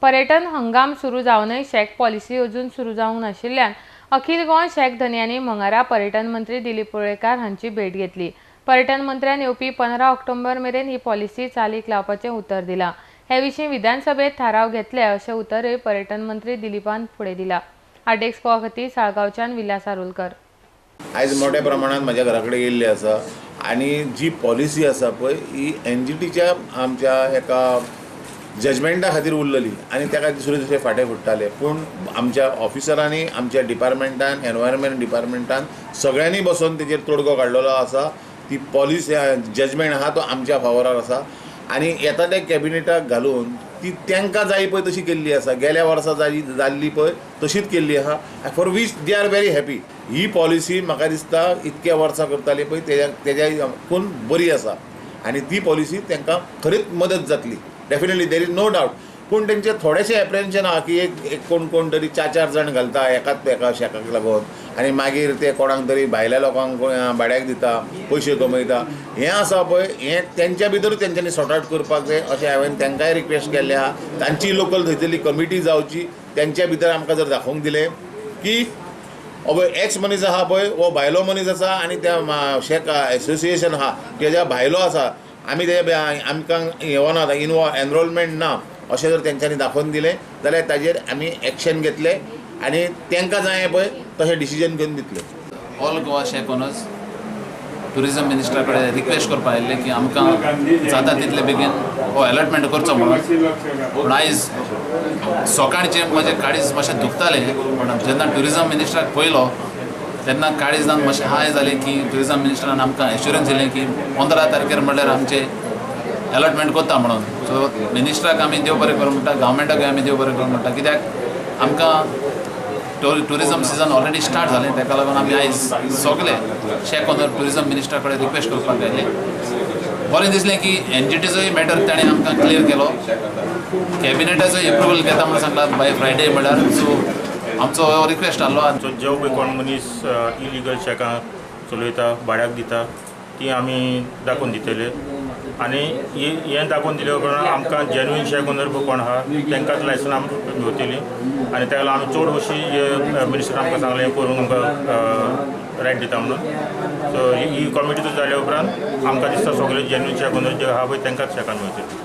पर्यटन हंगाम सुरू जावनय शॅक पॉलिसी अजून सुरू जावंक नाशिल्ल्यान अखिल गोंय शॅक धनयांनी मंगळारा पर्यटन मंत्री दिलीप परुळेकार हांची भेट घेतली. पर्यटन मंत्र्यान येवपी 15 ऑक्टोबर मेरेन ही पॉलिसी चालीक लावपाचें उतर दिलां. हे विशीं विधानसभेत थाराव घेतले अशें उतरय पर्यटन मंत्री दिलीपान फुडें दिलां. आर्टेक्स गोवा खातीर साळगांवच्यान विलास आरोलकर. आयज मोठ्या प्रमाणात म्हज्या घरा कडेन येयल्ले आसा आनी जी पॉलिसी आसा पळय ही एनजीटीच्या आमच्या एका जजमेंटा खातीर उरलेली आनी ताका दुसरे दुसरे फांटे फुट्टाले, पूण आमच्या ऑफिसरांनी, आमच्या डिपार्टमेंटान, एनवायरमेंट डिपार्टमेंटान सगळ्यांनी बसून तेजेर तोडगो काडलेलो आसा. ती पॉलिसी जजमेंट आहा तो आमच्या फावरार आसा आनी येता त्या कॅबिनेटाक घालून ती तांकां जाय पळय तशी केल्ली आसा. गेल्या वर्सा जाल्ली पळय तशीच केल्ली आहा, for which they are very happy. He policy म्हाका दिसता इतक्या वर्सां करताली पळय तेज्याकून बरी आसा आनी ती पॉलिसी तांकां खरीच मदत जातली. Definitely there is no doubt. पूण तेंचे थोडेशें एप्रेन्शन आहा की एक कोण कोण तरी 4-4 जाण घालता एकाच एका शेकाक लागून आनी मागीर ते कोणाक तरी भायल्या लोकांक भाड्याक दिता, पयशे कमयता. हें आसा पळय हें तेंच्या भितरूच तेंच्यांनी सॉर्ट आवट करपाक जाय अशें हांवें तांकांय रिक्वेस्ट केल्लें आहा. तांची लोकल थंयसरली कमिटी जावची, तेंच्या भितर आमकां जर दाखोवंक दिलें की अबय एक्स मनीस आहा पळय हो भायलो मनीस आसा आनी त्या शेक एसोसिएशन आहा तेज्या भायलो आसा, आमी तेज्या आमकां येवना एनरोलमेंट ना अशें जर तेंच्यांनी दाखोवन दिलें जाल्यार ताजेर आमी एक्शन घेतले आनी तांकां जाय पळय तशें डिसिजन घेवन दितले. All Goa shack owners tourism मिनिस्टरा कडेन रिक्वेस्ट करपाक आयिल्ले की आमकां जाता तितले बेगीन हो अलॉटमेंट करचो म्हणून. पूण आयज सकाळचें म्हजें काळीज मातशें दुखतालें, पूण जेन्ना ट्युरिजम मिनिस्टराक पळयलो तेन्ना काळीजान मातशें हाय जालें की ट्युरिजम मिनिस्टरान आमकां एश्युरन्स दिलें की 15 तारखेर म्हणल्यार आमचें अलॉटमेंट करता म्हणून. सो मिनिस्टराक आमी देव बरें करूं म्हणटा, गव्हर्मेंटाकूय आमी देव बरें करूं म्हणटा, कित्याक आमकां ट्युरिजम सिजन ऑलरेडी स्टार्ट जालें. ताका लागून आमी आयज सगळे शॅक ओनर ट्युरिजम मिनिस्टरा कडेन रिक्वेस्ट करपाक आयले. बरें दिसलें की एनजीटीचोय मॅटर ताणें आमकां क्लियर केलो, कॅबिनेटाचोय एप्रुवल घेता म्हणून सांगला बाय फ्रायडे म्हणल्यार. सो आमचो हो रिक्वेस्ट आहलो. सो जे पळय कोण मनीस इलिगल शॅकां चलयता, भाड्याक दिता, ती आमी दाखोवन दितले आनी हें दाखोवन दिले उपरांत आमकां जेन्युइन शॅक ओनर पळय कोण आहा तांकांच लायसन्स आमकां मेवतली आनी ताका लागून आमी चड अशी मिनिस्टर आमकां सांगलें करूंक आमकां रायट दिता म्हणून. सो ही कॉमिटी जाल्या उपरांत आमकां दिसता सगळे जेन्युइन शॅक ओनर जे आहा पळय तांकांच शॅकां मेवतली.